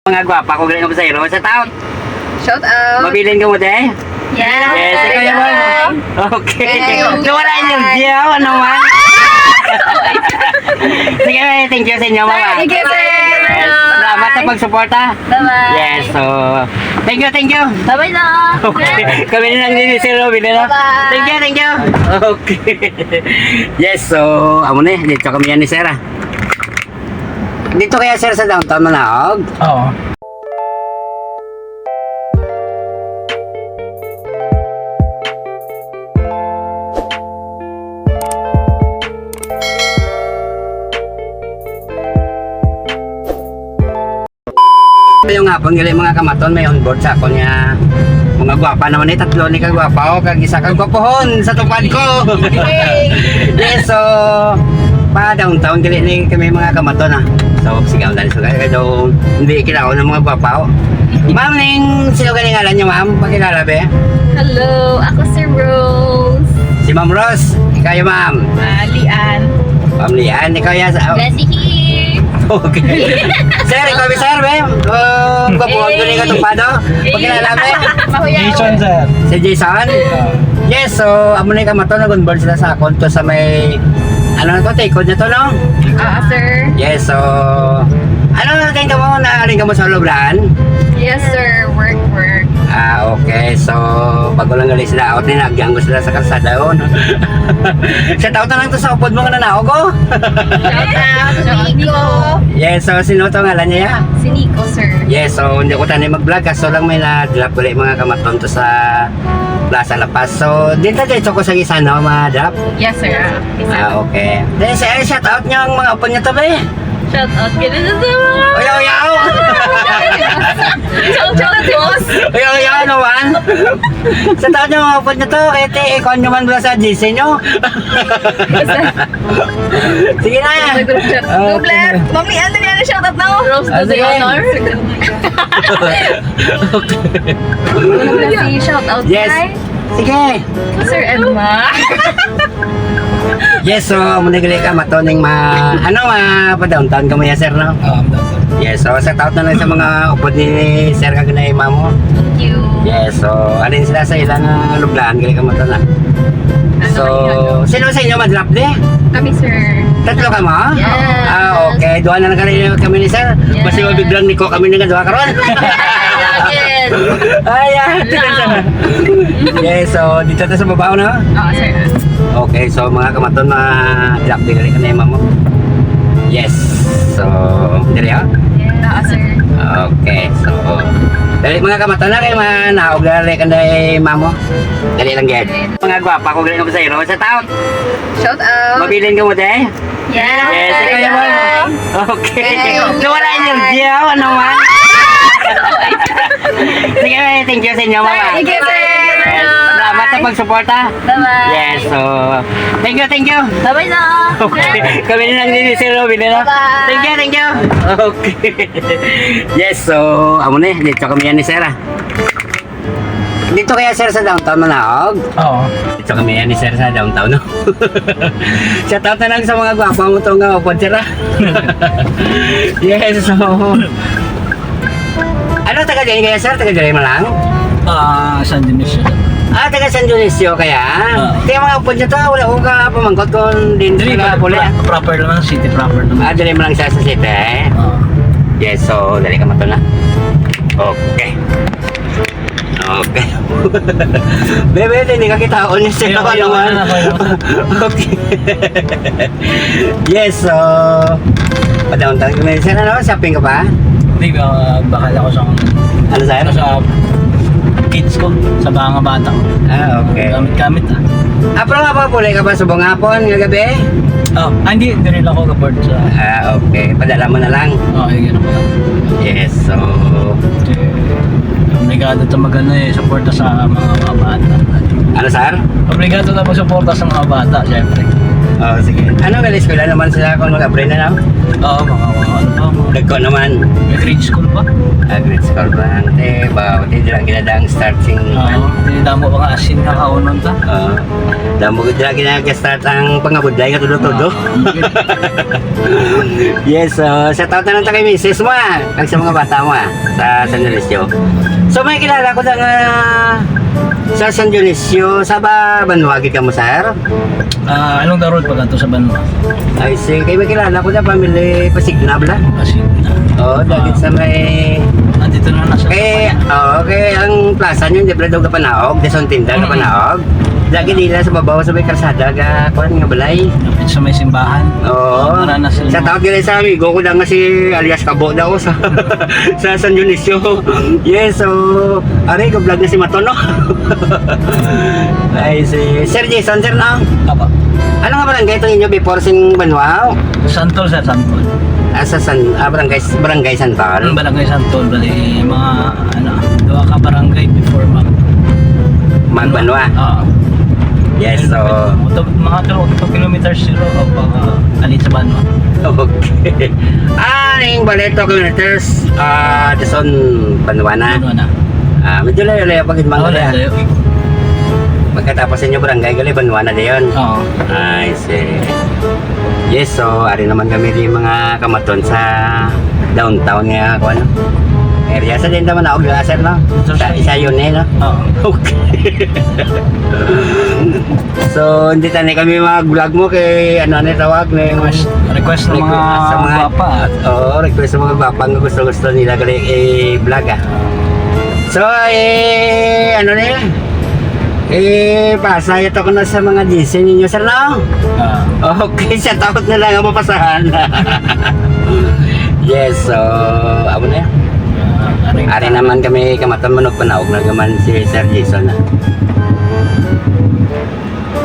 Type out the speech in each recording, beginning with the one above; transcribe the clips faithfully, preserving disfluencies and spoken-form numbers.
Mga gwapa ko, galing ko sa iro. Sa taon, Shout out. Mabilin ka mo, te? Yes. Yes, ikaw naman. Okay. Thank you. Nawala yung energy, oh. Ano man? Sige, thank you sa inyo, mama. Thank you, sir. Yes. Salamat sa pagsuporta. Bye-bye. Yes, so, thank you, thank you. Bye-bye, Doc. Okay. Kami na lang din, sir, oh, bilhin, oh. Bye-bye. Thank you, thank you. Okay. Yes, so, amo na, eh. Dito kami yan ni sir, ah. Dito kaya, sir, sa downtown Manaog? Oo. Yung hapon gali, mga kamaton, may on board sa akon nga mga gwapa naman ni, tatlo ni kagwapa, oh, kag isa kag gwapohon sa tupad ko. Yes, so pa downtown gali ni kami, mga kamaton, ah. So sigaw dali, so kaya daw hindi kinaon ng mga gwapa, oh. Ma'am, ning sino gali ngalan niyo, ma'am? Pakilala, be. Hello, ako si Rose. Si Ma'am Rose. Ikaw, ma'am? Ah, Lian. Ma'am Lian, ikaw ya sa Bessie here. Okay. Sir, ikaw, sir, be? Um, kabuhan ko ni katong pado. Pakilala, be. Mahuyaw. Jason, sir. Si Jason? Ah. Yes, so, amo na yung kamato, nag-onboard sila sa akon to sa may, ano na to, tikod na to, no? Ah, sir. Yes, so, ano na kayo mo? Naaring ka mo sa Lubran? Yes, sir. Work, work. Ah, okay. So, bago lang gali sila out, ni nagyang ko sila sa kalsada, oh. Shout out na lang to sa upod mo nga nanaog, oh. Shout out sa Nico. Yes, so sino to ngalan niya? Si Nico, sir. Yes, so hindi ko tani mag-vlog, kaso lang may na-drop gali, mga kamaton, to sa Plaza La Paz. So, dito diretso ko sa isa, no, ma-drop? Yes, sir. Ah, okay. Then, sa shout out niyo ang mga upod niyo to, be? Shout out ka dito sa mga Oyaw, oyaw! Shout out, boss. Oyaw, oyaw naman! Sa taon niyo, mga upod niyo to, kaya ti, ikuha niyo man ba sa G C niyo? Sige na. Sa group chat. Ah, Double. Okay. Mami, ano niya na shout out na, oh? Rose Ah, to the sige. Honor. Ano na si shout out, Yes. Hi? Sige. Sir Edma. Yes, so, muna gali ka, matoning ma-, ano, ma-, pa-downtown ka mo yan, sir, no? Oo, downtown. Yes, so, shout out na lang sa mga upod ni Sir kag na ma'am mo. Thank you. Yes, so, alin sila sa ilang, ah, lublaan, gali ka mato na. Ano So, kayo? Sino sa inyo madrop di? Kami, sir. Tatlo ka mo? Yes. Ah, okay. Duha na lang kami, kami ni sir. Yes. Basta mabiglang niko kami nga duha karon. Yes. Ay, ah. Wala. Yes, so dito ta sa babaw na. Oo, sir. Okay, so mga kamaton, ma-drop din rin kami, ma'am. Yes. So, diri, ha? Yes. Oo, sir. Okay, so, dali, mga kamaton na kay manaog na rin kanday, ma'am. Dali lang, gid. Mga gwapa ko, galing ko sa iro. Sa taon, Shout out. Mabilin ka mo, te? Yes. Yes, ikaw naman. Okay. Thank you. Nawala yung energy, oh, ano man? Sige, thank you sa inyo, mama. Thank you, sir. Yes. Salamat sa pagsuporta. Bye-bye. Yes, so, thank you, thank you. Bye-bye, sir. Okay. Kami na lang din, sir, oh, bilhin, oh. Bye-bye. Thank you, thank you. Okay. Yes, so, amo ni, dito kami yan ni sir, ah. Dito kaya, sir, sa downtown Manaog? Oo. Dito kami yan ni sir sa downtown, no? Shout out na lang sa mga gwapa mo to nga upod, sir, ah. Yes, so. Ano, taga diyan kaya, sir? Taga diyan mo lang? Ah, San Dionisio. Ah, taga San Dionisio kaya? Ah. Kaya mga upod niya to, wala ko ka pamangkot kung din Dili, sila pula. Pro-, proper naman, city proper naman. Ah, dali mo lang siya sa city, eh? Ah. Yes, so, dali ka mato na. Okay. Okay. Bebe, hindi ka kitaon niya sila. Ayaw, ayaw, naman. Ayaw, ayaw. Okay. Yes, so, pa-downtown kami. Sir, ano, shopping ka pa? Hindi, ah, bakal ako sa Ano, sir? Sa kids ko, sa mga bata ko. Ah, okay. Gamit-gamit, ah. Ah, pero nga pa, puli ka pa sa buong hapon, nga gabi? Oh, ah, hindi, hindi rin ako report sa Ah, okay. Padala mo na lang. Oo, yun ako lang. Yes, so Kasi obligado to mag-ano eh, suporta sa mga, mga bata. Ano, sir? Obligado na magsuporta sa mga bata, syempre. Oh, sige. Ano nga eskwela naman sila kung mag-abri na, no? Oo, mga, mga ano pa, mga Dagko naman. May grade school pa? Ah, grade school pa. Ante, ba, ante, dira ginadang start sing Oo, hindi damo mga asin nga kaunon ta. Oo. Damo gid dira ginag-start ang pangabudlay nga todo-todo. Oo. Yes, so, shout out na lang ta kay misis mo, ah. Kag sa mga bata mo, ah, sa San Dionisio. So, may kilala ko na nga sa San Dionisio, sa ba, banwa gid kamo, sir? Ah, anong darod pa to sa banwa? Ay, si, kay may kilala ko na, family Pasigna, bala. Pasigna. Oo, dagit Ah. sa may Ah, dito na nasa Kay, oo, kay ang plaza niyo, di pala daw kapanaog, di sa tinda Mm. kapanaog. Lagi nila sa babaw, sa may karsada, ga, kuwan nga balay. Sa may simbahan. Oo. Ah, wala na sila. Sa tawag nila sa amigo ko lang nga si alias Kabo daw sa, sa San Dionisio. Yes, so, aray, go vlog na si Maton, no? Ay, si Sir Jason, sir, no? Apo. Ano nga barangay itong inyo before sing Banwao? Santol, sir, Santol. Ah, sa San, ah, barangay, barangay Santol? Ang barangay Santol, bali, mga, ano, duha ka barangay before mag- Magbanwa? Oo. Yes, so Moto-, mga two, two kilometers siguro o pa, ah, alit sa Banwa. Okay. Ah, ning bali two kilometers, ah, dason Banwa na. Banwa na. Ah, medyo layo-layo pa gid man Oo, gali, ah. Layo. Pagkatapos sa inyo barangay, gali, Banwa na dayon. Oo. I see. Yes, so, ari naman kami di mga kamaton sa downtown nga, kuwan, no? Area. Sa din naman ako, sir, no? Dito Sa, sa sa yun, eh, no? Oo. Okay. So, hindi tani kami mag-vlog mo kay, ano, ano yung tawag? May Request, request ng mga request sa mga gwapa. Oo, request sa mga gwapa nga gusto-gusto nila gali i-vlog, ah. So, eh, ano na yun? Eh, pasa ito ko na sa mga G C ninyo, sir, no? Ah. Okay, shout out na lang ang mapasahan. Yes, so, amo na yun. Ah, aring Ari ta- naman kami kamaton mo nagpanaog na naman si Sir Jason, ah.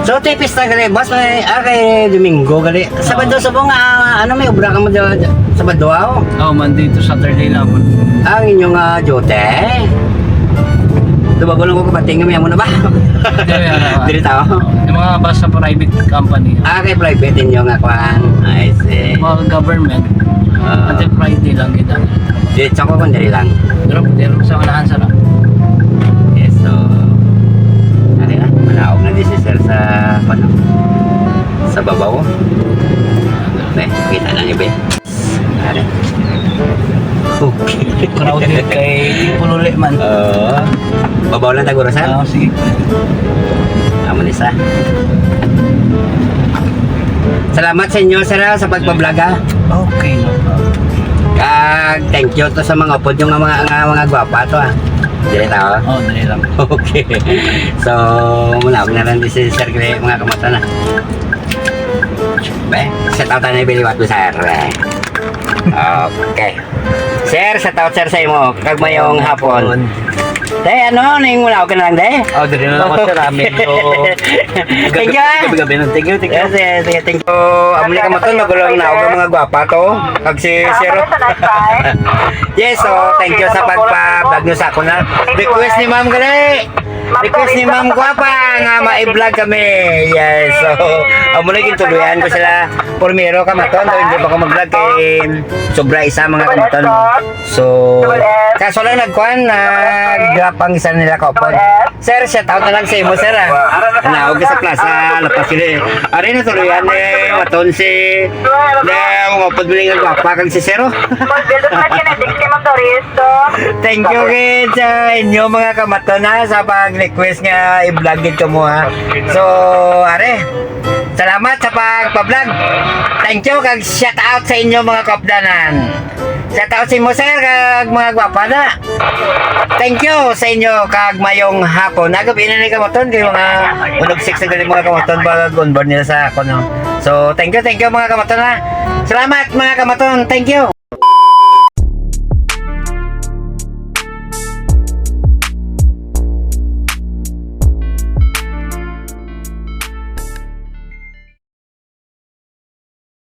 So, ti pista gali, boss, may, ah, kay Domingo gali. Sabado Oo. subong, ah, ano, may obra ka mo dyan, Sabado, ah, oh? Oh, Monday to Saturday lang po. Ang inyong, ah, duty? Ito, bago lang ko kapating, may amo na ba? Hindi, may ano, ah. Dili tao? Yung mga bus sa private company. Ah, kay private inyo nga, kwan. I see. Mga government, Ah. until Friday lang kita. Diretso ko kung dali lang. Pero, pero sa unahan, sir, ah. Yes, so, ano na, manaog na di si sir sa, ano, sa babaw. Be, kita na niyo, be. Ano? Okay. Crowded kay Tipululi man. Oo. Babaw lang taguro, sir? Oo, sige. Amo ni sa. Salamat sa inyo, sir, ah, sa pagpa-vlog, ah. Okay, no problem. Kag thank you to sa mga upod yung mga, nga mga gwapa to, ah. Dili ta, oh. Oh, dili lang. Okay. So, muna, muna lang din si Sir Gre, mga kamata na. Be, shout out tayo na biliwat mo, sir. Okay. Sir, shout out, sir, sa imo. Kag mayong hapon. Te, ano, ning muna, okay na lang, te? Oh, dili na lang, sir, ah. Medyo Thank you, ah. Gabi-gabi na. Thank you, thank you. Yes, yes, yes, thank you. Amo ni kamaton, magulang na ako, mga gwapa to. Kag si Sir. Yes, so, thank you sa pagpa-vlog nyo sa ako na. Request ni Ma'am gali. Request ni Ma'am Gwapa nga ma-vlog kami. Yes, so, amo na, gintuluyan ko sila. Primero kamaton, daw hindi pa ko mag-vlog kay sobra isa, mga kamaton. So, kaso lang nagkuhan, nag-drop ang isa nila couple. Sir, shout out na lang sa imo, sir, ah. Naog sa plaza, lapas sila, eh. Ari na tuloy yan, eh. Maton si, na, umapod mo nga gwapa kag si sir, oh. Thank you, kids, sa inyo, mga kamaton, ha, sa pag-request nga i-vlog gid kamo, ha. So, are, salamat sa pagpa-vlog. Thank you, kag shout out sa inyo, mga kapdanan. Shout out sa imo, sir, kag mga gwapa na. Thank you sa inyo, kag mayong hapon. Agabi na ni kamaton, kay mga unog six na gali mga kamaton, pag on board nila sa ako, no? So, thank you, thank you, mga kamaton, ha. Salamat, mga kamaton. Thank you.